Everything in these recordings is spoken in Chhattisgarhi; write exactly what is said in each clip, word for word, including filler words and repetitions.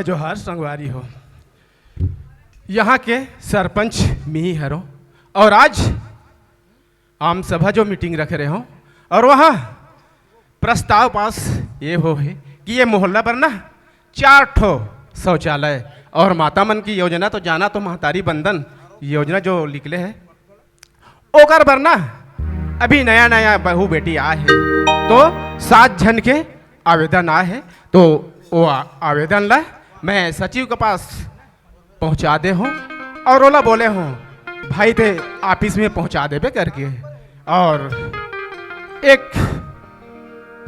जोहार संगवारी हो, यहाँ के सरपंच मिही हरो। और आज आम सभा जो मीटिंग रखे रहे हो और वहाँ प्रस्ताव पास ये हो है कि ये मोहल्ला पर ना चार ठो शौचालय और माता मन की योजना तो जाना तो महतारी बंदन योजना जो निकले है ओकर बर ना अभी नया नया बहू बेटी आए हे तो सात झन के आवेदन आए हे तो वो आ- आवेदन ला मैं सचिव के पास पहुंचा दे हूँ और ओला बोले हूँ भाई ते ऑफिस में पहुंचा देबे करके। और एक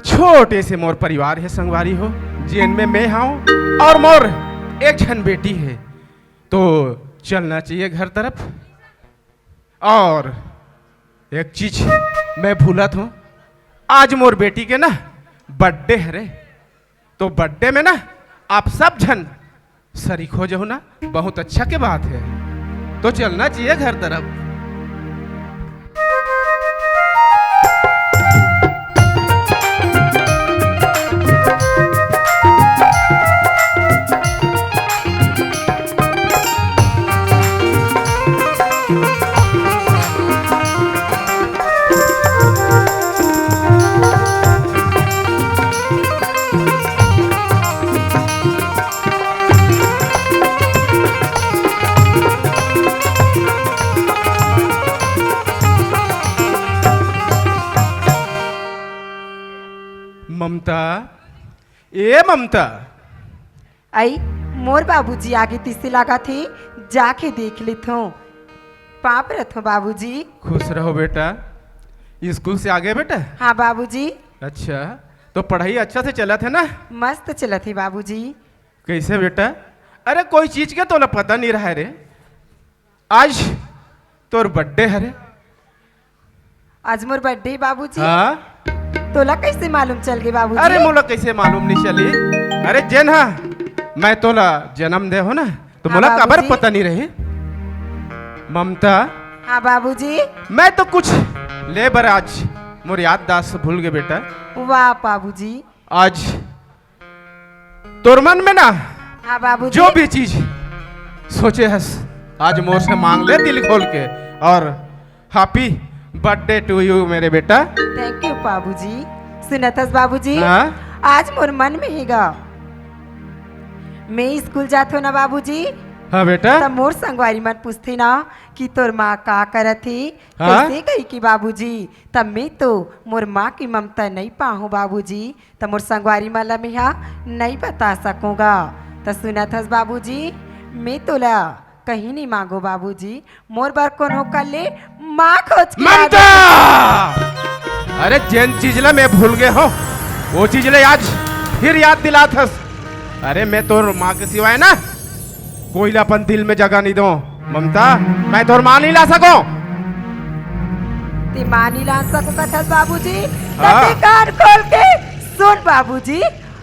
छोटे से मोर परिवार है संगवारी हो, जेन में मैं हूँ और मोर एक झन बेटी है, तो चलना चाहिए घर तरफ। और एक चीज मैं भूलत हूँ, आज मोर बेटी के ना बर्थडे हरे, तो बर्थडे में ना आप सब झन शरीक हो जाओ ना, बहुत अच्छा के बात है। तो चलना चाहिए घर तरफ। ममता, ए ममता। आई, मोर बाबूजी आगे तिसे लागत हे, जाके देख लेथों। पाँव परत हों बाबूजी। खुश रहो बेटा। स्कूल से आ गए बेटा? हाँ बाबूजी। अच्छा, तो पढ़ाई अच्छा से चलत हे ना? मस्त चलत हे बाबूजी। कैसे बेटा? अरे कोई चीज के तोला पता नहीं रहा रे। आज तोर बर्थडे हरे। आज मोर बर्थडे बाबूजी। हाँ। तोला कैसे मालूम चल गए बाबूजी? अरे मोला कैसे मालूम नहीं चली? अरे जेन हा मैं तोला जन्म दे हो ना, तो हाँ मोला काबर बाबूजी। पता नहीं रहे? ममता। हाँ बाबूजी। मैं तो कुछ ले बर आज मोर याददाश्त भूल गए बेटा। वाह बाबूजी। आज तोर मन में ना हाँ बाबूजी। जो भी चीज सोचे हस, आज मोर से मांग ले दिल खोल के। और happy birthday to you मेरे बेटा। Thank you बाबूजी। सुनत हस बाबूजी, हाँ? आज मोर मन में हे गा। मैं स्कूल जात हो ना बाबूजी, हाँ बेटा। तब मोर संगवारी मन पूछते ना कि तोर माँ का करत हे, हाँ? कैसे कही कि बाबूजी, तब मैं तो मोर माँ की ममता नहीं पाहूँ बाबूजी। त मोर संगवारी मन ला मेहा नइ बता सकूंगा। त सुनत हस बाबूजी, मैं तोला कहीं नहीं मांगो बाबूजी, मोर बर कोनो कर ले माँ खोज के ला ममता! दे। अरे जेन चीज ला मैं भूल गए हो, वो चीज ले आज फिर याद दिलात हस। अरे मैं तोर माँ के सिवाय ना कोई ला अपन दिल में जगह नहीं दो ममता, मैं तोर माँ नहीं ला सको। ते माँ नहीं ला सको कथस बाबूजी, हाँ। त ते कान खोल के सुन बाबूजी,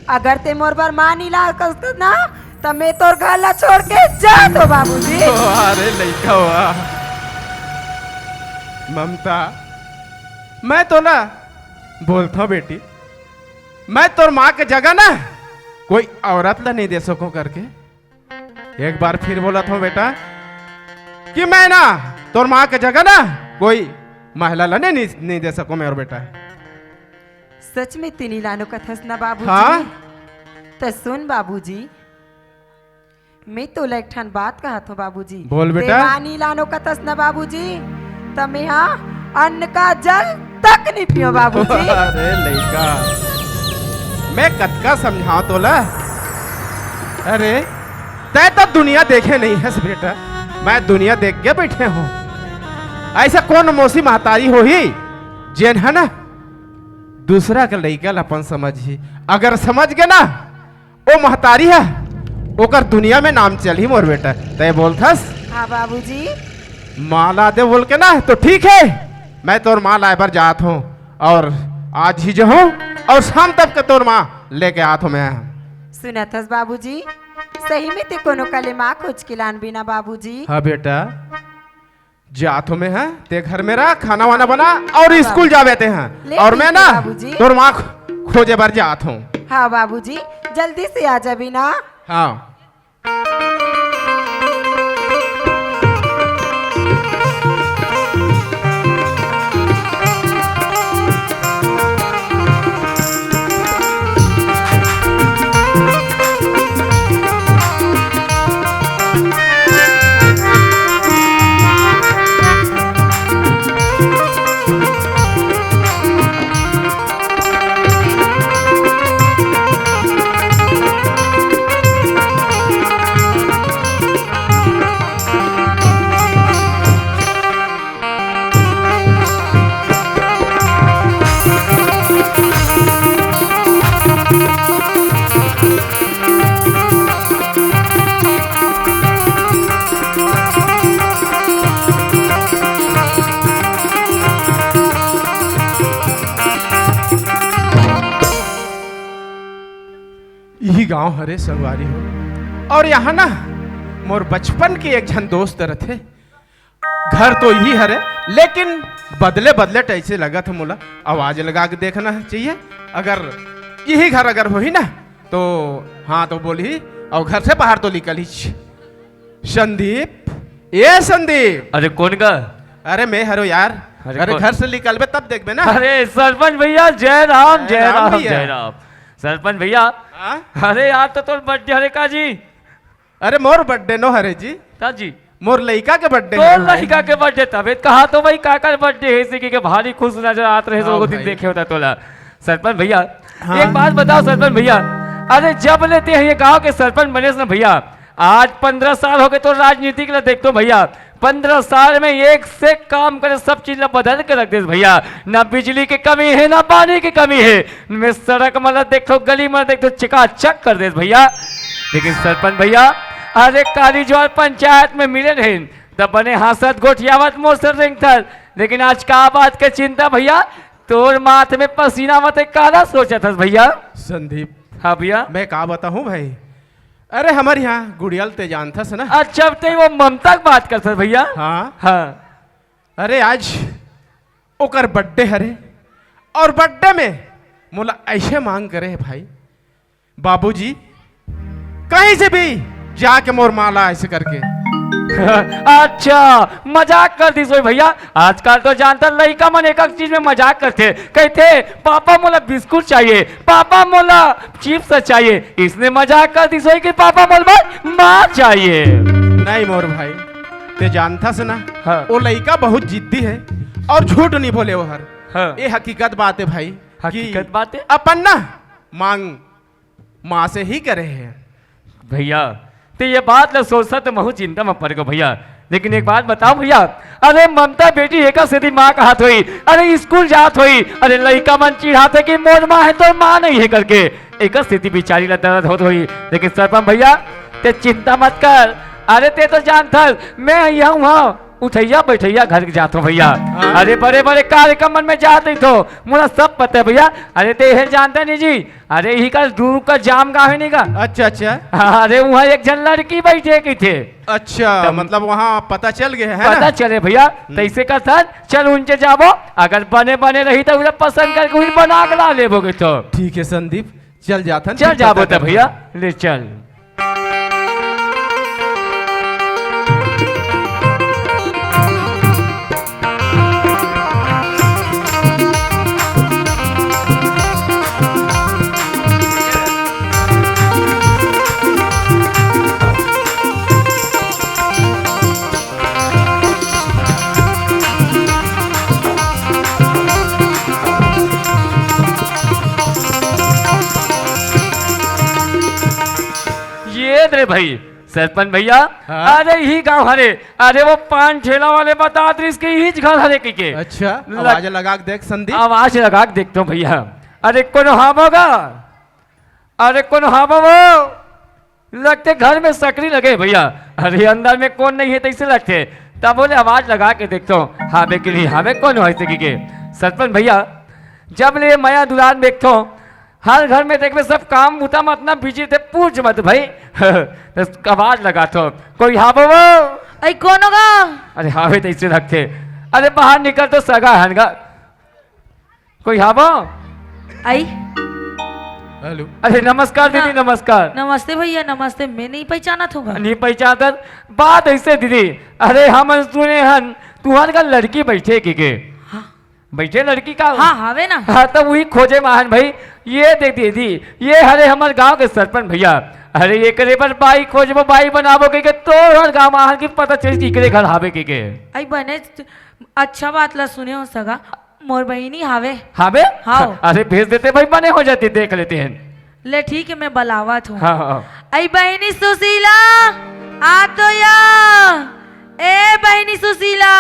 अगर ते मोर बर माँ नहीं ला सकत ना, त मैं तोर घर ला छोड़ के जात हो बाबूजी। अरे लइका हुआ ममता, मैं तो ना बोलता हूँ बेटी, मैं तोर माँ के जगह ना कोई औरत ला नहीं दे सको करके। एक बार फिर बोलत हों बेटा कि मैं ना तोर माँ के जगह ना कोई महिला ला नहीं, नहीं, नहीं दे सको मैं और बेटा। सच में ते नी लानो कथस ना बाबूजी? हाँ? त सुन बाबूजी, मैं तोला एक ठन बात कहत हों बाबूजी। बोल ते बेटा। माँ नी लानो कथस ना बाबूजी, त मैं हा अन्न का जल तक नहीं पियो बाबूजी। अरे लइका, मैं कतका समझाओं तोला। अरे, तै तो दुनिया देखे नहीं हस बेटा, मैं दुनिया देख के बैठे हों। ऐसा कौन मौसी महतारी होही, जेन है ना, दूसरा के लइका ला अपन समझही। अगर समझ गे ना, ओ महतारी है, ओकर दुनिया में नाम चलही मोर बेटा। तै बोलथस? हाँ बाबूजी। माँ ला दे बोल के ना, तो ठीक है, मैं तोर माँ लाए बर जात हों, और आज ही जाहूँ, और शाम तक के तोर माँ लेके आत हों मैं। सुनत हस बाबूजी, सही में ते कोनो कले माँ खोज के लान बिना बाबूजी। हाँ बेटा, जात हों मैं, हाँ, ते घर में रह, खाना वाना बना, और हाँ स्कूल बाबूजी। जाबे ते, हाँ, ले और ठीक मैं है ना बाबूजी। तोर माँ खो-, खोजे बर जात हों। हाँ बाबूजी, जल्दी से आ जाबे ना। हाँ। हरे संगवारी हो, और यहाँ ना मोर बचपन के एक झन दोस्त रथे। घर तो इही हरे, लेकिन बदले बदले टाइप से लगत हे मोला। आवाज लगा के देखना चाहिए, अगर इही घर अगर होही ना तो, हाँ तो बोलही, और घर से बाहर तो निकलही। संदीप, ए संदीप। अरे कौन का? अरे मैं हरो यार। अरे अरे कौन? घर से निकलबे तब देखबे ना। अरे सरपंच भैया, जय राम, जय जय राम राम, भैया। जय राम। सरपंच भैया, हाँ? अरे यार, तो तोर बर्थडे हरे का जी? अरे मोर बर्थडे नो हरे जी। का जी? मोर लइका के बर्थडे तोर हरे भाई। लइका के बर्थडे, तबे कहा तो भाई काकर बर्थडे हे, इसी के भारी खुश नजर आत रहे, हाँ वो दिन भाई। देखे होता तोला। सरपंच भैया, हाँ। एक बात बताओ सरपंच भैया, अरे जब ले ते ये गांव के सरपंच बनेस ना भैया, आज पंद्रह साल हो गए तो राजनीति के लिए देखतो भैया, पंद्रह साल में एक से काम करे, सब चीज ला बदल के रख देस भैया। ना बिजली के कमी हे, ना पानी के कमी हे, मैं सड़क मन ला देखतो, गली मन ला देखतो, चकाचक कर देस भैया। लेकिन सरपंच भैया, अरे काली जो पंचायत में मिले रहे, तब बने हंसत गोठियावत मोर से रेंगथस, लेकिन आज का बात के चिंता भैया, तोर माथ में पसीना मत काला सोचत हस भैया। संदीप, हाँ भैया। मैं का बताऊं भाई, अरे हमर यहाँ गुड़िया ल ते जानथस ना। अच्छा, ते वो ममता के बात करथस भैया? हाँ। हाँ। अरे आज ओकर बर्थडे हरे, और बर्थडे में मोला ऐसे मांग करे हे भाई, बाबूजी कहीं से भी जाके मोर माला ऐसे करके। अच्छा, मजाक कर दिस होही भैया। आजकल तो जानथस लइका मन एक एक चीज में मजाक करथे, कहिथे पापा मोला बिस्कुट चाहिए, पापा मोला चिप्स चाहिए, इसने मजाक कर दिस होही कि पापा मोला माँ चाहिए। नहीं मोर भाई, ते जानथस ना, हाँ। वो लइका बहुत जिद्दी हे और झूठ नहीं बोले वो हर। हाँ। ये हकीकत बात हे भाई, हकीकत बात हे। अपन ना मांग माँ से ही करे हे। भैया, ते ये बात ला सोचथस त महूँ चिंता में पड़ गो भैया। लेकिन एक बात बताओ भैया, अरे ममता बेटी एकर सेती माँ कहत होही, अरे स्कूल जात होही, अरे लइका मन चिढ़ाथे कि मोर माँ हे तोर माँ नहीं हे करके, एकर सेती बिचारी ला दर्द होत होही। लेकिन सरपंच भैया, ते चिंता मत कर, अरे ते तो जानथस मैं यहाँ हूँ, हाँ। उठइया बइठइया घर के जाथो भैया। हाँ। अरे बड़े बड़े कार्यक्रम मन में जात रहिथो, मोला सब पता हे भैया। अरे ते हे जानता नहीं जी, अरे इही का दूर का जाम गाँव हे नहीं का? अच्छा, अच्छा। अरे वहाँ एक झन लड़की बइठे कहिथे। अच्छा, तब मतलब वहाँ पता चल गया है पता ना? चले भैया, हम्म। तैसे का सर चल उनके जाबो, अगर बने बने रही तो उन्हें पसंद करके उन्हें बना के ला लेबो कहिथो। ठीक है संदीप, चल जाथन, चल फिर जाबो पता तब करथन। भैया, ले चल। ये रे भाई, सरपंच भैया, हाँ? अरे इही गांव हरे, अरे वो पान ठेला वाले बता दिस कि इही घर हरे कहिके। अच्छा, लग- आवाज लगा के देख संदीप। आवाज लगा के देखथो भैया। अरे कोनो हावो गा? अरे कोनो हावो वो? लगथे घर में सकरी लगे भैया। अरे अंदर में कोन नहीं हे तैसे लगथे। तब बोले आवाज लगा के देखथो, हावे कि नहीं हावे, कोन हे कहिके। सरपंच भैया, जब ले मया दुलार देखथो, हर घर में देखबे सब काम बुता में अतना बिजी थे, पूछ मत भाई। तो आवाज लगाथो, कोई हावो वो? अई कोनो गा? अरे हावे तैसे लगथे। अरे बाहर निकल तो सगा हन गा। कोई हावो? आई। हेलो। अरे नमस्कार दीदी, हाँ। नमस्कार। नमस्ते भैया, नमस्ते। मैं नहीं पहचानत हूँ गा। नहीं पहचानत? बात ऐसे दीदी, अरे हम सुने हन तुहर का लड़की बइठे कहिके। हाँ। बइठे लड़की का? हाँ, हावे ना। हाँ, तब उही खोजे में आहन भाई। ये देख दीदी, ये हरे हमर गांव के सरपंच भैया। अरे एकरे बर बाई खोजबो, बाई बनाबो कहिके तोहर गांव में आहन कि पता चलिस कि एकरे घर हावे कहिके। आई बने अच्छा बात ला सुने हो सगा। मोर बहिनी हावे। हावे? हाव। अरे भेज देते भाई, बने हो जाती, देख लेते हैं। ले ठीक है, मैं बलावत हूँ। हाँ, हाँ। अई बहिनी सुशीला, आ तो या। ए बहिनी सुशीला।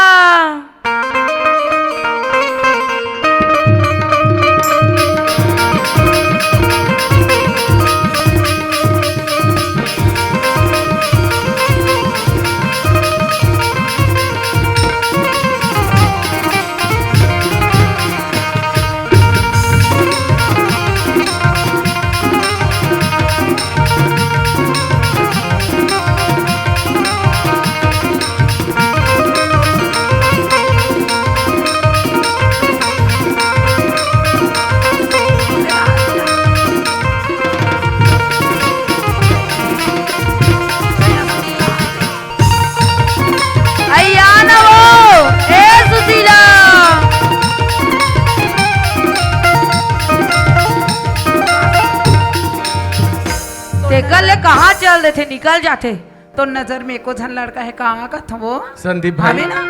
देथे, निकल जाथे। तो नजर में एको झन लड़का हे का कथों वो? संदीप भाई। हवे ना,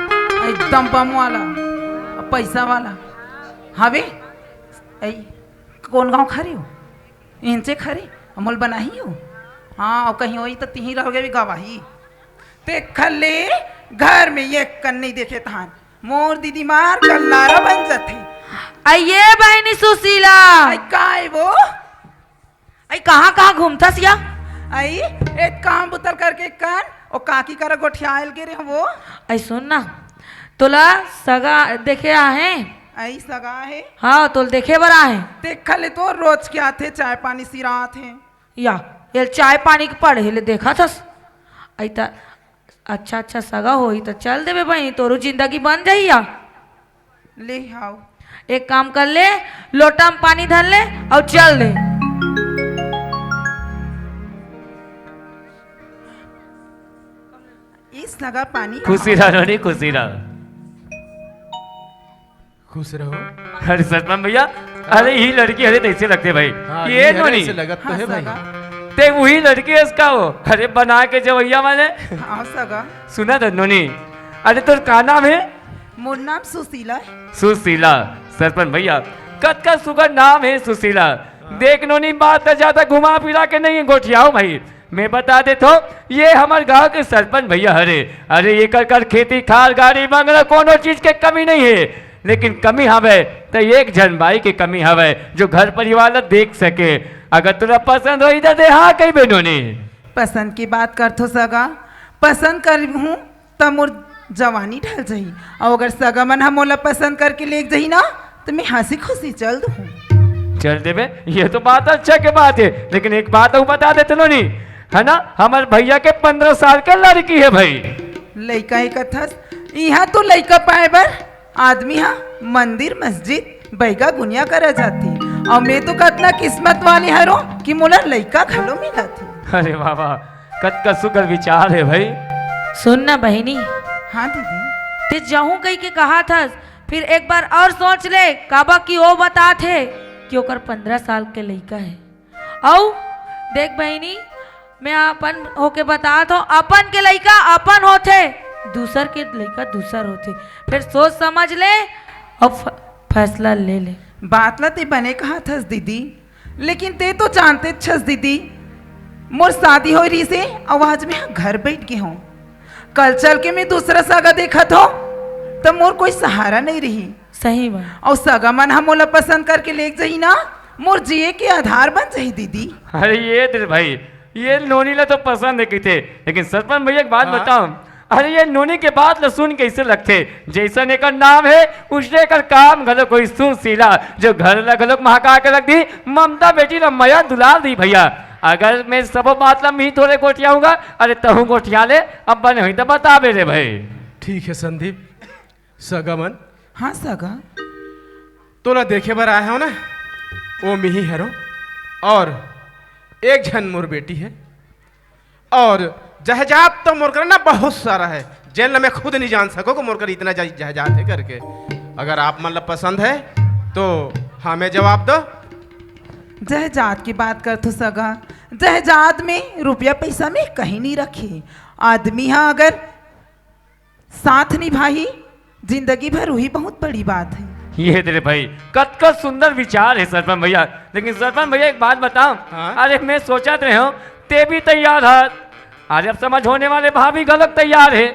एकदम बम वाला, पैसा वाला। हवे, ए, कोन गाँव खरी हो? इंचे खरी, अमोल बनाही हो। हाँ, अउ कहीं होही त तिही रहोगे भी गवाही। ते खले घर में एक कन नहीं देखे तहान। मोर दीदी मार कल्लारा बन जाथे। अई ये बहिनी सुशीला। अई काय वो? अई कहाँ कहाँ घूमथस या? अई एक काम बुतल करके कन, ओ काकी करा गोठियाल गे रहे वो। अई सुन ना, तोला सगा देखे आहे। अई सगा हे? हाँ, तोल देखे बर आहे। देख ले तो रोज के आथे, चाय पानी सिरात हे। या, ये चाय पानी के पड़े ले देखा थस। अई त अच्छा अच्छा सगा होही त चल देबे बहिनी, तोरो जिंदगी बन जाही या। ले आओ। एक काम कर ले, लोटा में पानी धर ले अउ चल दे। इस सगा पानी। खुशी रह नोनी, खुशी रह। खुश रहो। अरे सरपंच भैया, अरे यही लड़की हरे तैसे लगथे भाई। हाँ, ये ये हरे नोनी। ऐसे लगत तो हाँ, है भाई। सगा। ते वही लड़की है इसका वो। अरे बना के जवैया वाले। हाँ, सगा। सुना था नोनी। अरे तोर का नाम है? मोर नाम सुशीला है। सुशीला। सरपंच भैया, कतका सुघर नाम है सुशीला। देख नोनी, बात त ज्यादा घुमा फिरा के नहीं गोठियाओ भाई। मैं बता देत हौं, ये हमर गांव के सरपंच भैया हरे। अरे, एकर कर खेती खार, गाड़ी बंगला, कोनो चीज के कमी नहीं है, लेकिन कमी हवय त एक झन बाई के कमी हवय, जो घर परिवार ला देख सके। अगर तोला पसंद होही त दे हाँ कहिबे नोनी। पसंद की बात करथो सगा, पसंद करहूं त मोर जवानी ढल जाही, अउ अगर सगा मन ह मोला पसंद करके लेग जाही ना, त मैं हंसी खुशी चल दूहूं। चल देबे, ये तो बात अच्छा के बात है, लेकिन एक बात अउ बता देते नोनी, है ना, हमर भैया के पन्द्रह साल के लड़की है भाई। लइका ही कथस, इहां तो लइका पाए बर आदमी ह मंदिर मस्जिद बैगा गुनिया करा जाथे, अउ मैं तो कतना किस्मत वाली हरों कि मोला लइका घलो मिलत हे। अरे वाह वाह, कतका सुघर विचार है भाई। सुन ना बहिनी। हाँ दीदी। ते जहूं कहि के कहाथस, फिर एक बार अउ सोच ले, काबर कि ओ बतात हे कि ओकर पन्द्रह साल के लइका है। अउ देख बहिनी, मैं अपन होके बतात हौं, अपन के लइका अपन होथे, दूसर के लइका दूसर होथे। फिर सोच समझ ले अउ फ-, फैसला ले ले। बात ला ते बने कहाथस दीदी, लेकिन ते तो जानतेच हस दीदी, मोर शादी होय रहिसे अउ आज मैं घर बइठ गे हौं। कल चल के मैं दूसरा सगा देखत हौं, त मोर कोई सहारा नहीं रही। सही बात। अउ सगा मन ह मोला पसंद करके लेग जाही ना, मोर जिए के आधार बन जाही दीदी। अरे ये दे भाई, ये नोनी ला तो पसंद है कहिथे, लेकिन सरपंच भैया एक बात हाँ। बताओ, अरे ये नोनी के बात ला सुन कइसे लगथे, जइसन एकर नाम है, उसने एकर काम घलो कोई सुशीला, जो घर ला घलो महका के रख दी, ममता बेटी ला मया दुलार दी भैया। अगर मैं सबो बात ला मी थोरे गोठियाऊंगा, अरे तहूं गोठिया ले, अब बने होही त बताबे रे भाई। ठीक है संदीप, सगा मन। हाँ सगा। तोला देखे बर आए हौं ना, वो मिही हरो। और एक झन मोर बेटी है। और जहजात तो मोर करा ना बहुत सारा है, जेन ला मैं खुद नहीं जान सको कि मोर करा इतना जह-, जहजात है करके। अगर आप मन ला पसंद है तो हमें जवाब दो। जहजात की बात करथो सगा, जहजात में रुपया पैसा में कहीं नहीं रखे। आदमी हा अगर साथ निभाही, जिंदगी भर वही बहुत बड़ी बात है। ये तेरे भाई, कतका सुंदर विचार है सरपंच भैया। लेकिन सरपंच भैया, एक बात बताओ, हाँ? अरे मैं सोचत रहे हूँ, ते भी तैयार है, अरे अब समझ होने वाले भाभी घलोक तैयार है,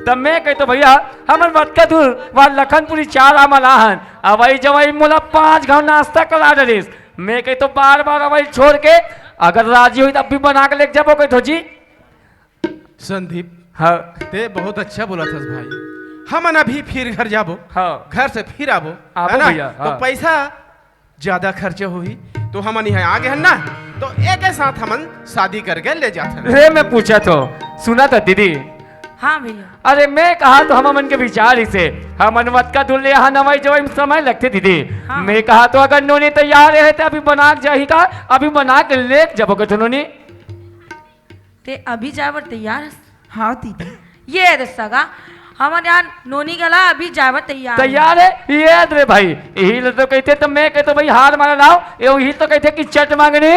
तब मैं कहतो भैया, हमन वतका दूर वा लखनपुरी चार आमल आहन, अवई जवई मोला पांच घाव नाश्ता करा डरिस। मैं कहतो बार बार अवई छोड़ के, अगर राजी होही तब भी बना के लेके जाबो कहतो जी। संदीप, हाँ। ते बहुत अच्छा बोलथस भाई। हमन अभी फिर घर जाबो, हाँ। घर से फिर आबो, आबो है ना? भैया, तो हाँ। पैसा ज्यादा खर्चा होही, तो हमन इहाँ आगे हन ना, तो एक साथ हमन शादी करके ले जाथन। रे मैं पूछत हौं, सुना था दीदी। हाँ भैया। अरे मैं कहा तो हमन के विचार ही से, हमन वतका दूर ले यहाँ नवाई जवाई में समय लगथे दीदी। हाँ। मैं कहा तो अगर नोनी तैयार है तो अभी बना के जाही का, अभी बना के लेके जाबो कथो नोनी। ते अभी जाए बर तैयार हस? हाँ दीदी। ये रे सगा, हमर यार नोनी घला अभी जावत तैयार हे। तैयार हे? ये दे रे भाई, यही ले तो कहते तो मैं कहते भाई हार माला लाओ, ये वही तो कहते कि चट मांगनी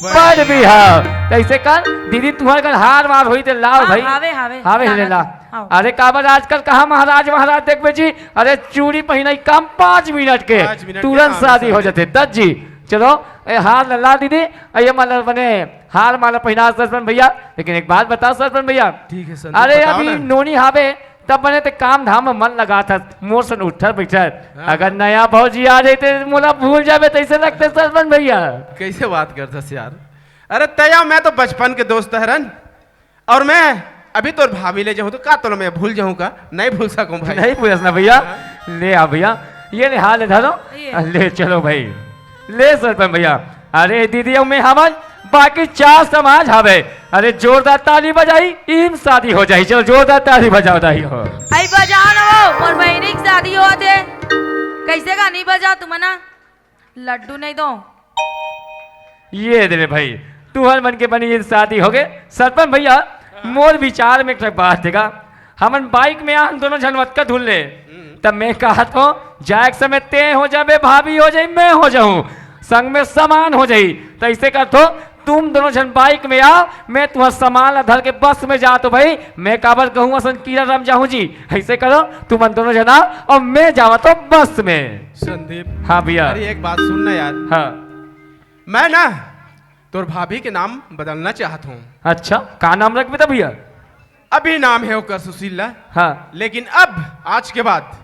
पर भी हा। तो ऐसे कर दीदी, तुम्हारे घर हार वार होई ते लाओ हाँ, भाई। हावे, हावे। हावे, ले ला। हाँ। अरे काबर आजकल कहाँ महाराज महाराज देखबे जी, अरे चूड़ी पहिनाई काम पाँच मिनट के, पाँच मिनट के तुरंत काम शादी हो जाते। दस जी, चलो, ए, हार ला दीदी, ए, ये माला बने, हार माला पहिना सरपंच भैया। लेकिन एक बात बताओ सरपंच भैया, ठीक है संदीप, अरे बताओ अभी ना। नोनी हावे, तब बने ते काम धाम में मन लगा था, मोर सन उठर बैठर। हाँ। अगर नया भौजी आ जाते, मोला भूल जाबे, तैसे लगते सरपंच भैया। कैसे बात करथस यार? अरे तया, मैं तो बचपन के दोस्त हरन, और मैं अभी तोर भाभी ले जाहूँ तो का तोला मैं भूल जाहूँ का? नहीं भूल सकूँ भाई। नहीं भूलस ना भैया। हाँ। ले आ भैया, ये ले हाथ ले धरो। ये। ले चलो भाई, ले सरपंच भैया। अरे दीदी अउ मैं हमन बाकी चार समाज हावे। अरे जोरदार ताली बजाई, इम शादी हो जाई। चलो जोरदार ताली बजाओ दाई हो। आई बजाओ ना वो, मोर बहिनी के शादी होत हे। कैसे का नहीं बजाओ तुम ना? लड्डू नहीं दो। ये दे रे भाई, तुहर मन के बनी ये शादी हो गए। सरपंच भैया, मोर विचार में एक ठक बात देगा। हमन बाइक में आन दोनों झन मतका धुल ले। तब मैं कहत हो, जाए के समय ते हो जाबे, भाभी हो जाई, मैं हो जाऊं, संग में सामान हो जाई। तो ऐसे करत हो, तुम दोनों झन बाइक में आओ, मैं तुम्हार सामान ला धर के बस में जात हो भाई। मैं काबर कहूँ असन कीड़ा रम जाहूँ जी। ऐसे करो, तुमन दोनों झन आओ और मैं जावत हो बस में। संदीप। हाँ भैया। अरे एक बात सुन ना यार। हाँ। मैं ना तोर भाभी के नाम बदलना चाहत हूँ। अच्छा, का नाम रखबे त भैया? अभी नाम है ओकर सुशीला। हाँ। लेकिन अब आज के बाद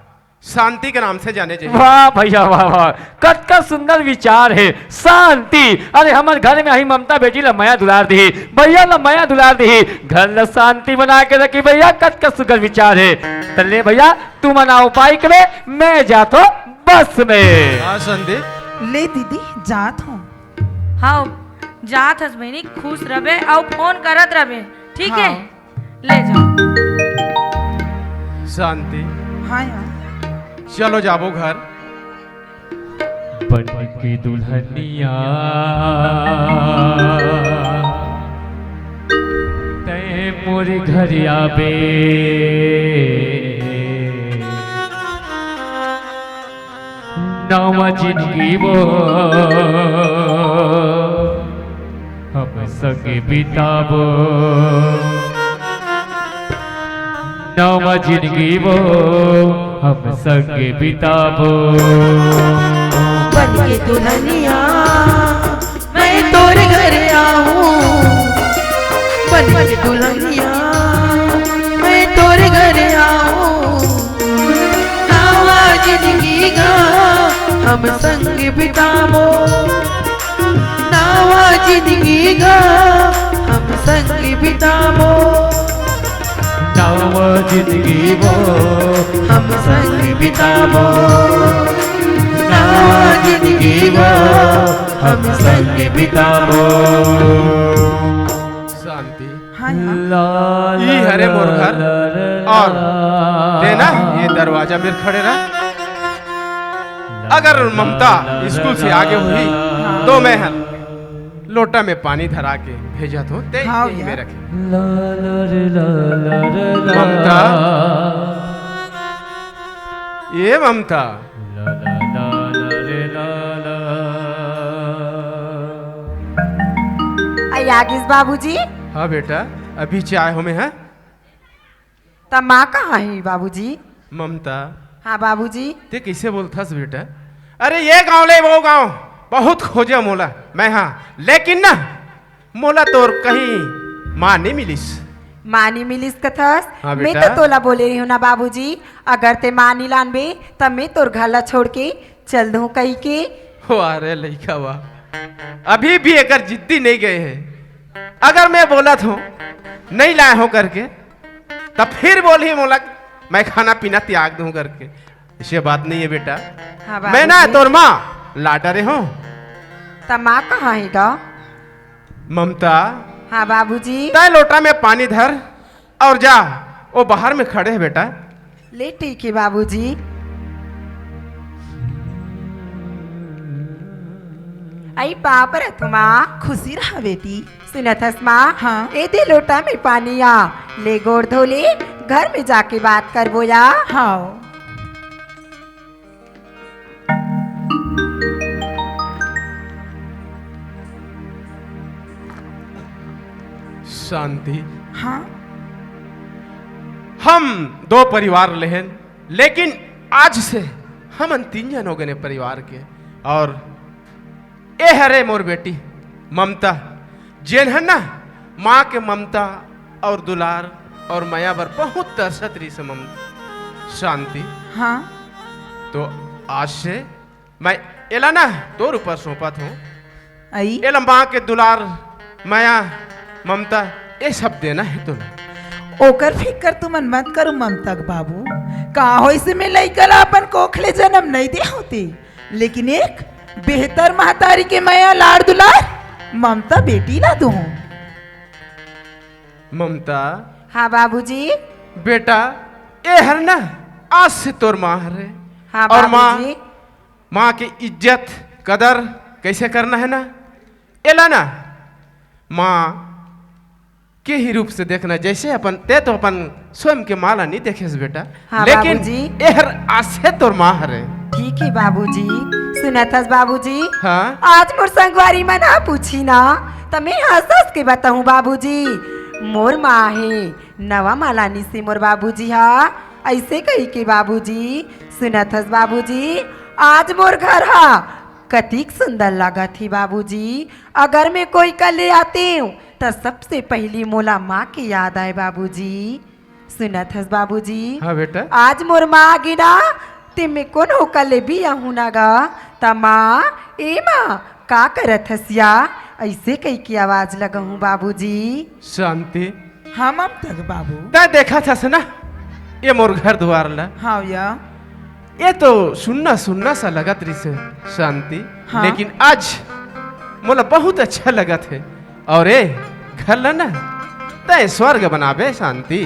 शांति के नाम से जाने जाही। वाह भैया, वाह, वाह। कतका सुंदर विचार हे, शांति। अरे हमर घर में आही ममता बेटी ला मया दुलार दिही, भैया ला मया दुलार दिही, घर ला शांति बना के रखी भैया, कतका सुंदर विचार हे। त ले भैया, तुमन आओ बाइक में, मैं जात हो बस में। हाँ संदीप। ले दीदी, जात हो। हाँ, जात हस बहिनी, खुश रहबे अउ फोन करत रहबे, ठीक है? हाँ। ले जाओ। शांति। हाँ यार। चलो जाबो घर। बन के दुल्हनिया तै मोर घर आबे, नवा जिंदगी वो हम संग बिताबो, नवा जिंदगी वो हम संग बिताबो। बन के दुल्हनिया मैं तोर घर आऊं, बन के दुल्हनिया मैं तोर घर आऊं। नवा जिंदगी गा हम संग बिताबो, नवा जिंदगी गा हम संग बिताबो, नवा जिंदगी वो हम संग बिताबो, नवा जिंदगी वो हम संग बिताबो। शांति। हाँ, हाँ। ई हरे मोर घर और तें ना ये दरवाजा मेर खड़े रह। अगर ममता स्कूल से आगे हुई तो मैं ह लोटा में पानी धरा के भेजत हूँ, ते हाँ यही भैया। में रखे। ममता, ये ममता। आई आ गिस बाबूजी। हाँ बेटा, अभी चाय हो में है। त माँ कहाँ हे बाबूजी? ममता। हाँ बाबूजी। ते कैसे बोलथस बेटा? अरे ये गांव ले वो गांव, बहुत खोजे मोला मैं, हाँ, लेकिन ना मोला तोर कहीं माँ नहीं मिलिस। माँ नहीं मिलिस कथस? हाँ मैं बेटा। तो तोला बोले रही हूँ ना बाबूजी, अगर ते माँ नहीं लानबे त मैं तोर घर ला छोड़ के चल दूँ कही के। वाह रे लइका वाह, अभी भी एकर जिद्दी नहीं गए है। अगर मैं बोलत हूँ नहीं लाए हो करके, तब फिर बोलही मोला मैं खाना पीना त्याग दूँ करके। ऐसे बात नहीं है बेटा। हाँ, मैं ना बाबूजी। तोर माँ ला डरे हूँ। त माँ कहाँ हे गा? ममता। हाँ बाबूजी। तय लोटा में पानी धर और जा, वो बाहर में खड़े हैं बेटा। ले ठीक है बाबूजी। आई पाँव परत हूँ माँ। खुशी रहा बेटी। सुनत हस माँ? हाँ। ए दे लोटा में पानी आ, ले गोड़ धो ले, घर में जाके बात करबो या। हाँ। शांति। हाँ। हम दो परिवार लेहन, लेकिन आज से हमन तीन झन हो गए परिवार के। और ए हरे मोर बेटी ममता, जेन ह ना माँ के ममता और दुलार और मया बर बहुत तरसत रहिस हे मम शांति। हाँ। तो आज से मैं एला ना तोर ऊपर सौंपत हूँ। अई। एला माँ के दुलार, मया, ममता, ये सब देना है तोला। ओकर फिकर तुमन मत करो ममता के बाबू। का होइस में लइका ला अपन कोख ले जन्म नहीं दे होते, लेकिन एक बेहतर महतारी के मया, लाड़ दुलार ममता बेटी ला दूँ। ममता। हाँ बाबूजी। बेटा, ए हर ना आज से तोर माँ हरे। हाँ और माँ, बाबूजी। माँ के इज्जत कदर कैसे करना है ना, एला ना माँ के ही रूप से देखना, जैसे अपन, ते तो अपन स्वयं के माँ ला नहीं देखेस बेटा, हाँ लेकिन बाबूजी। ए हर आज से तोर माँ हरे। ठीक है बाबूजी। सुनत हस बाबूजी? हाँ। आज मोर संगवारी मन ह पूछी ना, त मैं हंस हंस के बताऊं बाबूजी, मोर माँ हे नवा मालानी से मोर बाबूजी हा, ऐसे कही के बाबूजी। सुनत हस बाबूजी, आज मोर घर हा कतिक सुंदर लागत हे बाबूजी। अगर मैं कोई का ले आते हूँ त सबसे पहली मोला माँ के याद आए बाबूजी। सुनत हस बाबूजी? हाँ बेटा। आज मोर माँ आगे ना, ते में कोन होकर ले भी आहू ना गा, त माँ, ए माँ, का करत हस या? ऐसे कही के आवाज लगाहूँ बाबूजी। शांति। हाँ ममता के बाबू। तै देखा थस ना ये मोर घर द्वार ला। हाँ या। ये तो सुन्ना सुन्ना सा लगत रहिस हे शांति, हाँ। लेकिन आज मोला बहुत अच्छा लगत हे। और ए घर ला ना तै स्वर्ग बनाबे शांति।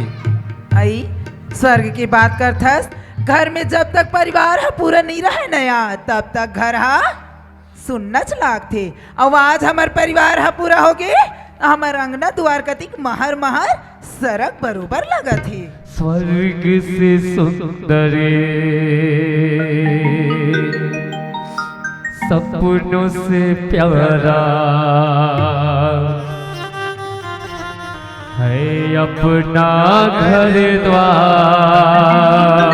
आई, स्वर्ग की बात करथस, घर में जब तक परिवार ह पूरा नहीं रहे नया, तब तक घर ह सुन्नच लागथे। अउ आज हमर परिवार ह पूरा होगे, हमर अंगना दुआर कतिक महर महर सरग बरोबर लगत हे। स्वर्ग से सुंदर, सपनों से प्यारा है अपना घर द्वार।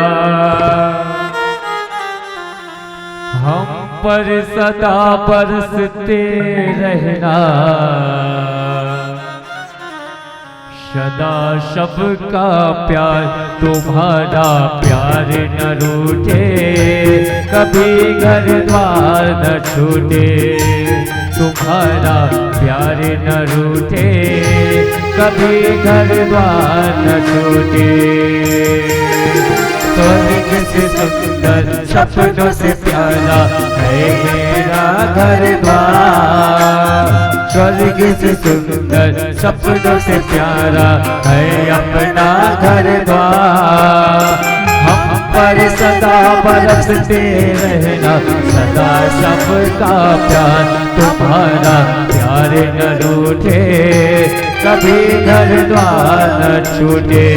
हम पर सदा बरसते रहना, सदा सबका प्यार, तुम्हारा प्यार न रूठे, कभी घर द्वार न छूटे। तुम्हारा प्यार न रूठे, कभी घर द्वार न छूटे। स्वर्ग से सुंदर, सपनों से प्यारा है मेरा घर द्वार। स्वर्ग से सुंदर, सपनों से प्यारा है अपना घर द्वार। हम पर सदा बरसते रहना, सदा सबका प्यार, तुम्हारा प्यार न रूठे, कभी घर द्वार न छूटे।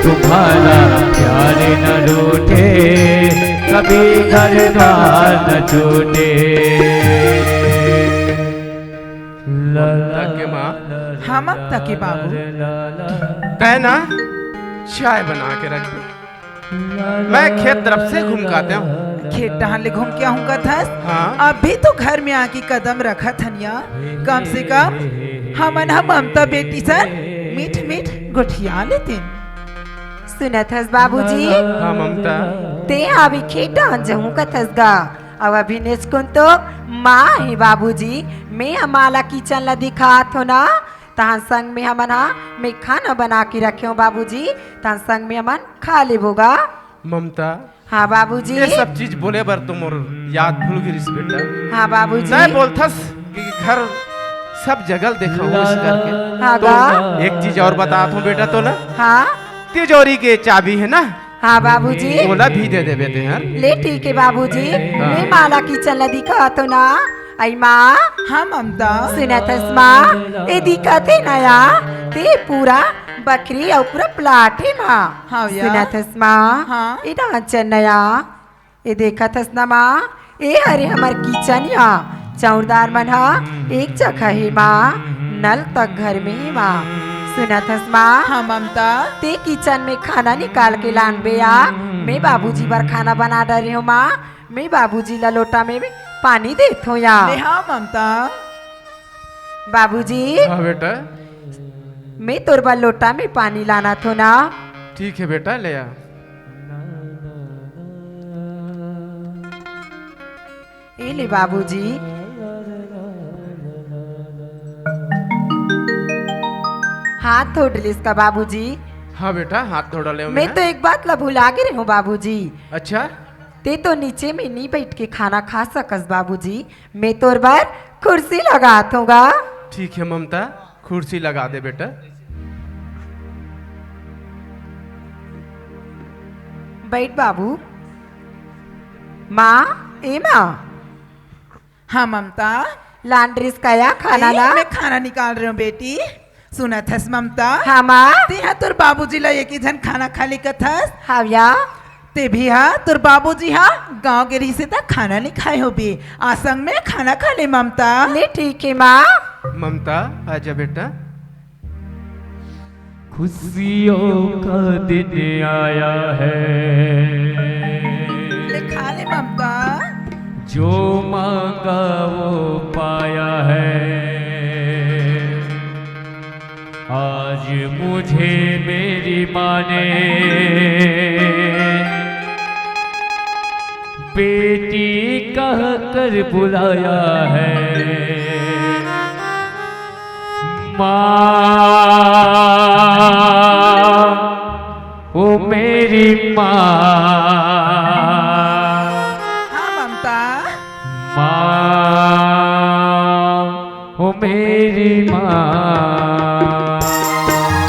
तुम्हारा प्यार न रूठे, कभी घर द्वार न छूटे। ममता के माँ। हाँ ममता के बाबू। तै ना चाय बना के रख दे, मैं खेत तरफ से घूम के आते हूँ। खेत डहान ले घूम के आहूँ कथस। हाँ। अभी तो घर में आके कदम रखत हन या, कम से कम हमन ह ममता बेटी सन मीठ मीठ गोठिया लेतेन। सुनत हस बाबूजी? हाँ ममता। ते अभी खेत डहान जहूँ कथस गा, अउ अभी नेचकुन तो माँ हे बाबूजी, मैं ह माँ ला किचन ला दिखात हों ना, तहां संग में हमन हा मैं खाना बना के रखे हों बाबूजी, तहां संग में हमन खा लेबो गा। ममता, हाँ बाबूजी। ये सब चीज बोले बर तो मोर याद भूल गिरिस बेटा। हाँ बाबूजी। तै बोलथस कि घर सब जगह देखा हो इस घर के। हाँ तो गा। एक चीज और बतात हों बेटा तोला। हाँ। तिजोरी के चाबी हे ना, हाँ बाबूजी। ओला भी दे देबे ते हर। ले ठीक हे बाबूजी। हाँ। मैं माँ ला किचन ला दिखात हों ना। आई माँ। हाँ ममता। सुनत हस माँ, ए दिखत हे ना या, ते पूरा बखरी अउ पूरा प्लाट हे माँ। हाँ भैया। सुनत हस माँ? हाँ। ए डांचन नया, ए देखत हस ना माँ, ए हरे हमर किचन या। चौरदार मन ह एक जगह हे माँ, नल तक घर में हे माँ। सुनत हस माँ? हाँ ममता। ते किचन में खाना निकाल के लानबे या, मैं बाबूजी बर खाना बना डरे हों माँ। मैं बाबूजी ला लोटा में पानी देत हों या। ले हाँ ममता। बाबूजी। हाँ बेटा। मैं तोर बर लोटा में पानी लानत हों ना। ठीक हे बेटा, ले आ। ए ले बाबूजी। हाथ धो डलिस का बाबूजी? हाँ बेटा, हाथ धो डले हों मैं। मैं तो एक बात ला भुला गे रहे हों बाबूजी। अच्छा? ते तो नीचे में नी बइठ के खाना खा सकस बाबूजी, मैं तोर बर खुर्सी लगात हों गा। ठीक हे ममता, खुर्सी लगा दे बेटा। बइठ बाबू। माँ, ए माँ। हाँ ममता। लान डरिस का या खाना ए, ला? मैं खाना निकाल रहे हों बेटी। सुनत हस ममता? हाँ माँ। ते हा तोर बाबूजी ला एके झन खाना खा ले कथस? हाँ या। ते भी हा, तोर बाबूजी हा गाँव गे रहिसे त खाना नी खाए होबे। आ संग में खाना खा ले ममता। ले ठीक हे माँ। ममता, आजा बेटा। खुशियों का दिन आया है। ले खा ले ममता। जो मांगा वो पाया है। आज मुझे मेरी माँ ने बेटी कह कर बुलाया है। माँ, ओ मेरी माँ। हाँ ममता। माँ, ओ मेरी माँ।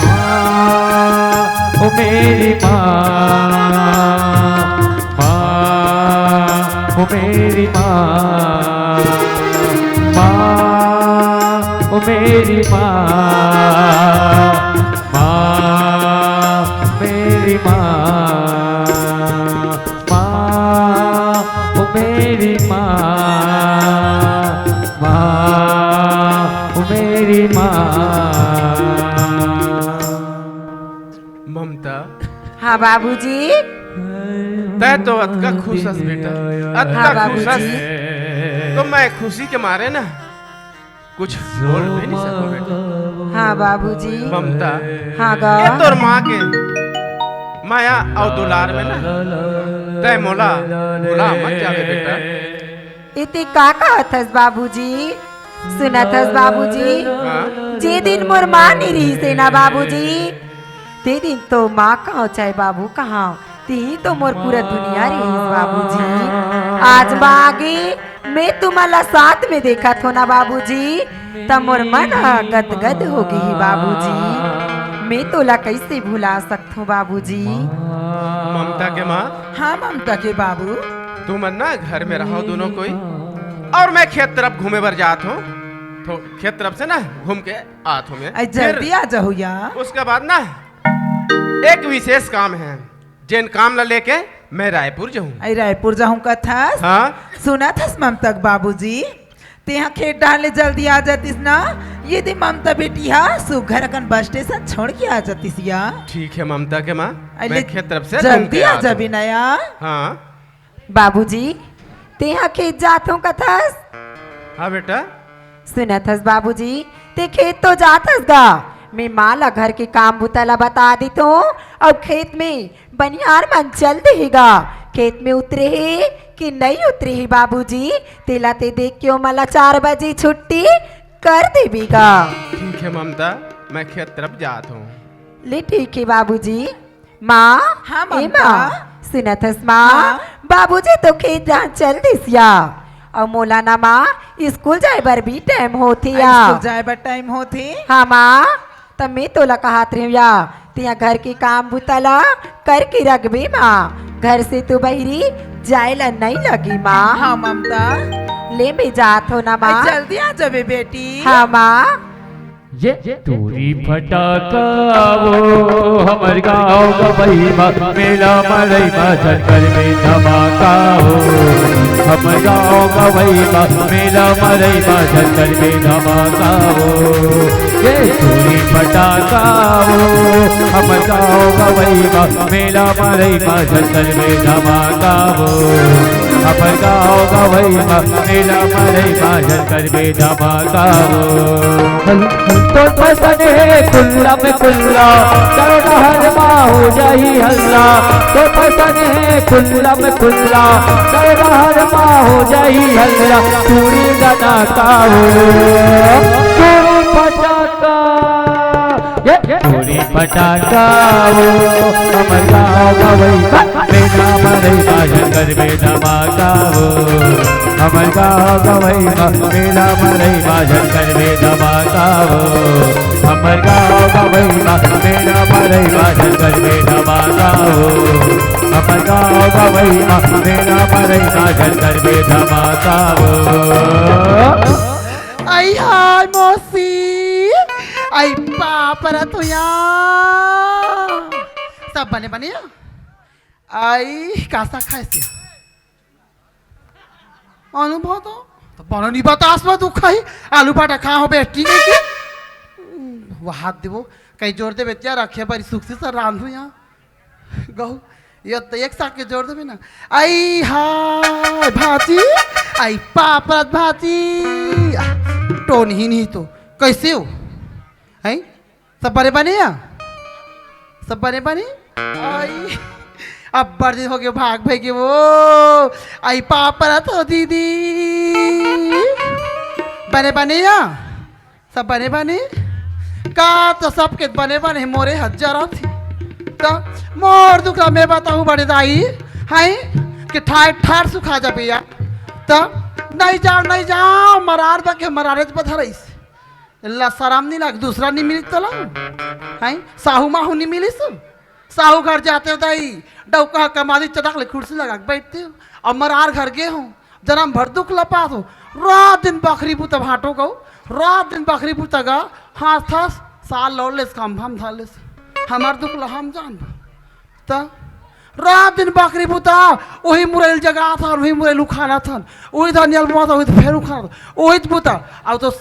माँ, ओ मेरी माँ। माँ, ओ मेरी माँ। माँ, ओ मेरी माँ। माँ, मेरी माँ। माँ, ओ मेरी माँ। माँ, ओ मेरी माँ। ममता। हाँ बाबूजी। तैं तो अतका खुश हस बेटा, अतका हाँ खुश हस, बाबूजी। तो मैं खुशी के मारे ना कुछ बोल भी नहीं सकूं बेटा। हाँ बाबूजी। ममता, हाँ गा। ये तोर माँ के मया अउ दुलार में ना तैं मोला भुला मत जाबे बेटा। ए ते का कहत हस बाबूजी? सुनत हस बाबूजी? हाँ? जे दिन मोर माँ नी रहिसे ना बाबूजी, ते दिन तो माँ कहां चाहे बाबू कहां, तिही तो मोर पूरा दुनिया रहिस बाबूजी। आज माँ आगे, मैं तुमन ला साथ में देखत हों ना बाबूजी, त मोर मन ह गदगद हो गे हे बाबूजी। मैं तोला कइसे भुला सकथों बाबूजी? ममता के माँ। हाँ ममता के बाबू। तुमन ना घर में रहो दोनों कोई, और मैं खेत तरफ घूमे बर जात हों, तो खेत तरफ से ना घूम के आत हों मैं। अरे फिर जल्दी आ जाहू या। उसके बाद ना एक विशेष काम हे, जेन काम ला लेके मैं रायपुर जाहूं। अरे रायपुर जाहूं कथस? हाँ। सुनत हस ममता के बाबूजी, तेहा खेत डहर ले जल्दी आ जातिस ना, ये दे ममता बेटी हा सुघर अकन बस स्टेशन छोड़ के आ जातिस या। ठीक हे ममता के माँ, अरे मैं खेत तरफ से घूम जल्दी के आ आत हों। जाबे ना या। हाँ। बाबूजी, तेहा खेत जात हों कथस? हाँ बेटा। सुनत हस बाबूजी, ते खेत तो जात हस गा, मैं माँ ला घर के काम बुता ला बता देत हों, अउ खेत में बनिहार मन चल देही गा। खेत में उतरे हे कि नइ उतरे हे बाबूजी, तेला ते देख के ओमन ला चार बजे छुट्टी कर देबे गा। ठीक हे ममता, मैं खेत तरफ जात हों। ले ठीक हे बाबूजी। माँ, हाँ, ए ममता। माँ, सुनत हस माँ? हाँ। बाबूजी तो खेत डहर चल दिस या। अउ मोला ना माँ, स्कूल जाए बर भी टाइम होथे या। स्कूल जाए बर टाइम होथे। हाँ माँ, त मैं तोला कहत रहेंव या, तेहा घर के काम बुता ला करके रखबे माँ। घर से तो बहिरी जाए ला नइ लगी माँ। हाँ ममता। ले मैं जात हों ना माँ। जल्दी आ जाबे बेटी। हाँ माँ। ये टूरी फटाका वो, हमर गाँव गवई मा, मेला मड़ई मा झन करबे धमाका वो। हमर गाँव गवई मा, मेला मड़ई मा झन करबे धमाका वो। ये टूरी फटाका वो, हमर गाँव गवई मा, मेला मड़ई मा झन करबे धमाका वो। हमर गाँव गवई मा, मेला मड़ई मा झन करबे धमाका वो। तोर फैशन हे खुल्ला में खुल्ला, चारों डहर मा हो जाही हल्ला। तोर फैशन हे खुल्ला में खुल्ला, चारों डहर मा हो जाही हल्ला। टूरी गना का वो, टूरी फटाका, ये टूरी फटाका वो, हमर गाँव गवई मा, मेला मड़ई मा झन करबे धमाका वो। हमर गाँव गवई मा, मेला मड़ई मा झन करबे धमाका वो। हमर गाँव गवई मा, मेला मड़ई मा झन करबे धमाका वो। हमर गाँव गवई मा, मेला मड़ई मा झन करबे धमाका वो। आई हाय मौसी, आई पापरा तुया। सब बने बने? आई कासा खाए से? अनुभव तो, तो बनो नहीं बतास में तू खाई, आलू पाटा खा हो बेटी के की? वहाद देबो, कहीं जोर दे बेटिया, रखे बड़ी सुख से सर रांधू यहाँ। गहू, ये तो एक साथ के जोर देबे ना। आई हाय भाजी, आई पापड़ भाजी। टोन ही नहीं तो, कैसे हो? हैं? सब बने बने या? सब बने बने? आई, अब्बड़ दिन हो गए भाग भाई के वो। आई पापड़ तो दीदी। बने बने या? सब बने बने? का तो सबके बने बने, मोरे हजार थी। तो मोर दुख ला मैं बताऊं बड़े दाई, हैं? कि ठार ठार सुखा जाबे या। तो नहीं जाओ, नहीं जाओ, मरार बके मरारे बधरइस। ला शरम नहीं लाग, दूसरा नहीं मिलिस तला? हैं? साहू माहू नहीं मिलिस? साहू घर जाते हो दाई, डौका कमादी चटक ले कुर्सी लगा के बैठते हो। अब मरार घर गए हो, जन्म भर दुख लपात हो, रात दिन बखरी बुता भाटो गो, रात दिन बखरी बुता गा, हाथ थास, साल लौलेस, काम भाम धालेस। हमार दुख ला हम जान। त रात दिन बखरी बुता, वही मुरैल जगाथन, वही मुरैल उखानाथन, वही धनियल बोआथन, वही फेर उखानाथन, वही बुता। अब तो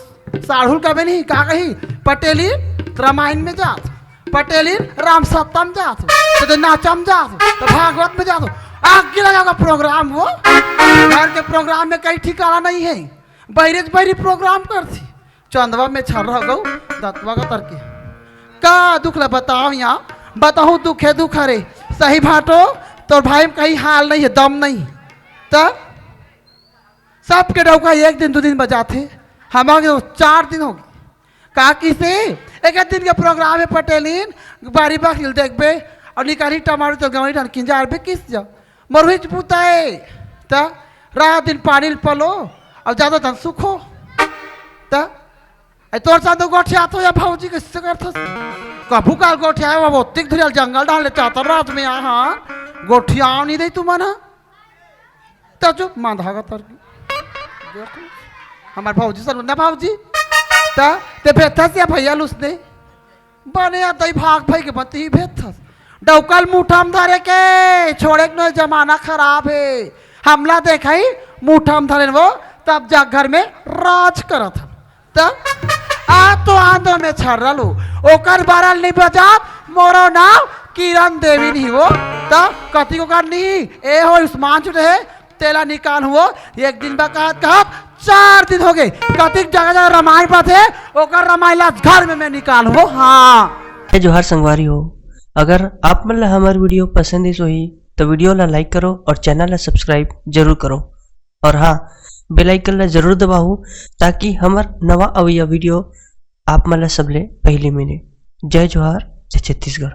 साढ़ुल कबे नहीं, का कही, पटेली रामायण में जात, पटेली राम सत्ता में जात, तो, तो नाचा में जात, तो भागवत में जात, आग लगा का प्रोग्राम वो। घर के प्रोग्राम में कहीं ठिकाना नहीं है, बैरेज बैरी प्रोग्राम करती। चंदवा में छर रह गऊ, दतवा का तरके। का दुख ला बताओ यहाँ, बताहूँ दुख है दुख हरे। सही भाटो, तोर भाई में कहीं हाल नहीं है, दम नहीं। त सबके डौका एक दिन दू दिन बजाथे, हमारे तो चार दिन होगे। का किसे एक दिन के प्रोग्राम है पटेलिन, बारी बाखिल देखबे और निकारी टमाटर तो गवई ढन किंजा आरबे किस जा। मरुहिच बुताए, त रात दिन पानी ल पलो, अब ज्यादा धन सुखो। त ए तोर साथ तो गोठिया तो या भौजी कैसे करथस? कभू काल गोठिया है, वो ओतिक धुरियल जंगल डाल ले चातर रात में यहाँ गोठिया नहीं दे तू मना। त चुप, मां धागा तर की। देख, हमार भौजी सर ना भौजी। त ते भेथस या भैया लुस दे। बने या दई भाग भाई के बती भेथस। डौकल मुठा में धरे के, छोड़े के नहीं, जमाना खराब है। हमला देखई, मुठा में धरे वो, तब जा घर में राज करत हम। त आ तो आंदो में छर्रल हो, ओकर बारल नहीं बजात, मोरो नाम किरण देवी नहीं हो। त कति को कर नहीं, ए हो उस्मान चुटे है, तेला निकाल हुओ। एक दिन बा कहत कहत चार दिन हो गए। कतिक जगह जगह रामायण पाथे, ओकर रामायण ला घर में मैं निकाल हुओ। हाँ। जय जोहार संगवारी हो, अगर आप मन ला हमार वीडियो पसंद इस होही तो वीडियो ला लाइक करो और चैनल ला सब्सक्राइब जरूर करो। और हाँ, बेल आइकन ला जरूर दबाओ ताकि हमर नवा अवैया वीडियो आप मन ला सबले पहले मिले। जय जोहार, जय छत्तीसगढ़।